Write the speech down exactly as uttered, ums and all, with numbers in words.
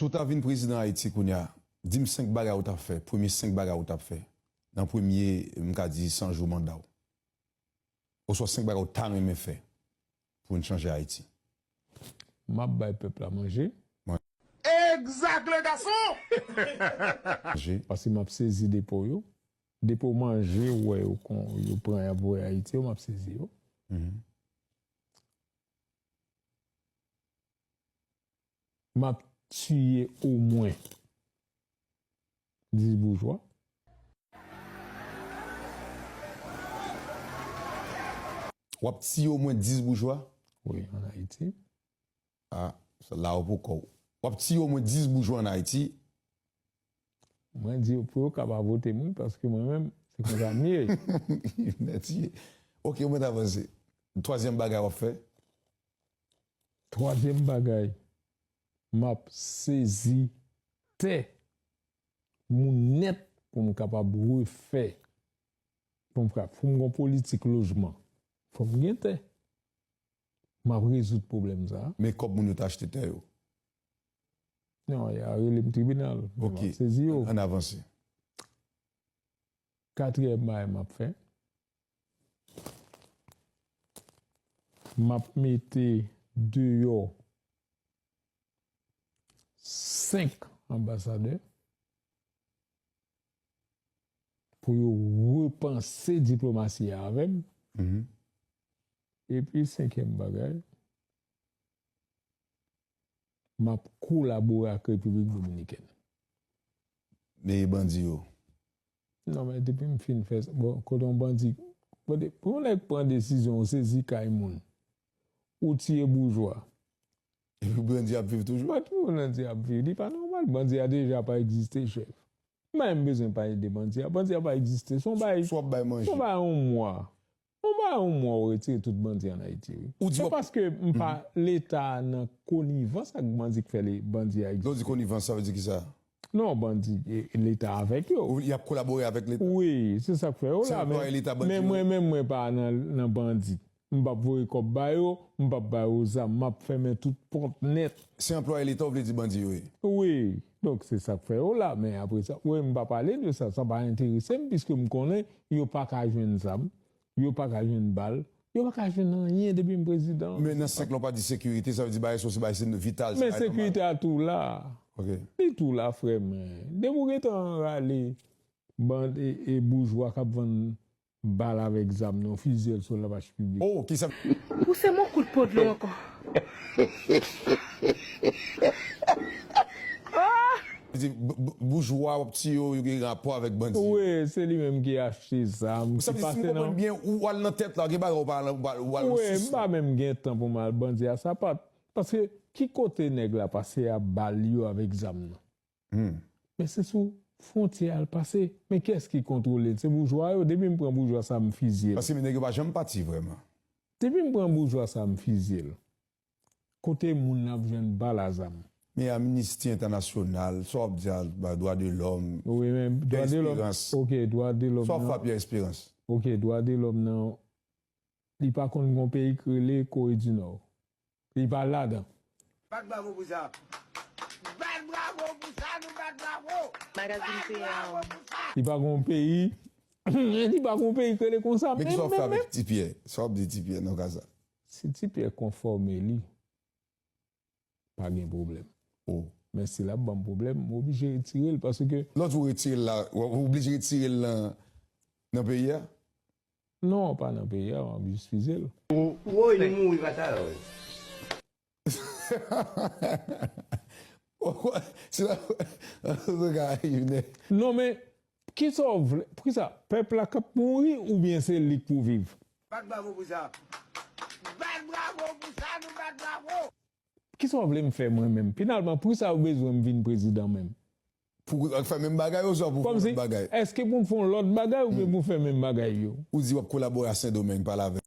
Si w ta vin prezidan Ayiti kounye a, di m senk bagay ou t ap fè, premye senk bagay ou t ap fè nan premye, m ka di, san jou manda w. Oswa senk bagay ou ta renmen fè pou n chanje Ayiti. M ap bay pèp la manje. Manje. Paske m ap sezi depo yo. Depo manje ou wè yo kon yo pran y ap voye Ayiti yo, m ap sezi yo. M ap tiye omwen dis boujwa. W ap tiye omwen dis boujwa? Wi, ann Ayiti. Ah, la ou poko. W ap tiye omwen dis boujwa ann Ayiti? Mwen di yo pou yo ka pa vote m wi, paske mwen menm, se konsa m ye. Mèsi. Ok, ou mèt avanse. Twazyèm bagay w ap fè? Twazyèm bagay, m ap sezi tè moun nèt pou m kapab refè. Pou m ka, pou m gon politik lojman, fò m gen tè. M ap rezoud pwoblèm sa a. Men kòb moun yo t achte tè yo? Non, y a rele m tribinal. Men m Ok. ap sezi yo. Ann avanse. Katriyèm bagay m ap fè, m ap mete deyò senk anbasadè pou yo repanse diplomasi a avè m. Epi senkyèm bagay, m ap kolabore ak Repiblik Dominikèn. Men bandi yo? Non, men depi m fin fè sa, bon, kote yon bandi, kote, pou yon nèg pran desizyon, ou sezi kay moun, ou tiye boujwa. Epi bandi ap viv toujou? Kote pou bandi ap viv? Li pa nòmal, bandi a deja pa egziste, chèf. M pa menm bezwen pale de bandi a, bandi a pa egziste. Se yon bagay, Swa w ap bay manje. Se yon bagay yon mwa. Yon bagay yon mwa ou retire tout bandi ann Ayiti, wi. Ou di Se w ap- paske m pa, Leta nan konivans ak bandi k fè le, bandi a Lè w di egziste. Konivans, sa vle di ki sa? Non, bandi, e, Leta avèk yo. Ou- Y ap kolabore avèk Leta? Wi, se sa k fè yo Se la, anplwaye men, Leta bandi men yo? Mwen menm, mwen pa nan, nan bandi. M p ap voye kòb ba yo, m p ap ba yo zam, m ap fèmen tout pòt nèt. Se anplwaye Leta ou vle di bandi yo ye? Wi, donk se sa k fè yo la, men apre sa, wi, m pa pale de sa, sa pa enterese m, piske m konnen yo pa ka jwenn zam, yo pa ka jwenn bal, yo pa ka jwenn anyen depi m prezidan. Men nan senk lan w pa di sekirite, sa vle di bagay sa se bagay se vital, se Men bagay nòmal. Sekirite a tou la. Ok. Li tou la, frè mwen. Depi w gentan rale bandi e, e boujwa k ap vann bal avèk zam nan, fizyèl sou lavach piblik. Oh, ki sa? Pouse m yon kout po dlo ankò. Di, b- b- boujwa w ap tiye yo, yo gen rapò avèk bandi yo. Wi, se li menm ki achte zam, Sa ki vle di, si m pase konprann nan byen, ou al nan tèt la, gen bagay ou pa al, ou pa al, ou al Wi, sis m pa menm gen tan pou m al bandi a sapat. Paske ki kote nèg la pase a bal yo avèk zam nan? Men se sou fwontyè a l pase. Men kiyès ki kontwole l? Se boujwa yo. Depi m pran boujwa sa, m fizye l. Paske men nèg yo pa janm pati vrèman. Depi m pran boujwa sa, m fizye l. Kote moun nan ap jwenn bal a zam? Men Amnisti Entènasyonal, sa w ap di a, ba, dwa de lòm, Wi, men dwa de lòm. Esperans. Ok, dwa de lòm Sa w ap nan. fè Pierre Espérance? Ok, dwa de lòm nan. Li pa konn gon peyi k rele Kore di Nò. Li pa ladan. Bat bravo pou sa. Bat bravo pou sa, nou bat bravo. Magazin Peyi a. Li pa gon peyi. Li pa gon peyi k rele konsa. Men ki sa w ap fè Men, men, avèk Ti Pierre? Sa w ap di Ti Pierre nan ka sa? Si Ti Pierre konfòme li, pa gen pwoblèm. Oh. Men si l ap ban m pwoblèm, m oblije retire l paske Lòt ou retire l la, w w oblije retire l nan, nan peyi a? Non, pa nan peyi a, m ap jis fizye l. Woy, nou mouri pa talè. Se la, se ka rive. Non, men, kisa w vle? Poukisa? Pèp la k ap mouri oubyen se li k pou viv? Bat bravo pou sa. Bat bravo pou sa, nou bat bravo. Kisa w vle m fè mwen menm? Finalman, poukisa yo bezwen m vin prezidan menm? Pou fè menm bagay yo, sa pou fè Kòmsi, lòt bagay? Èske pou m fè yon lòt bagay oubyen pou m fè menm bagay yo? Ou di w ap kolabore a Sendomeng, pale avè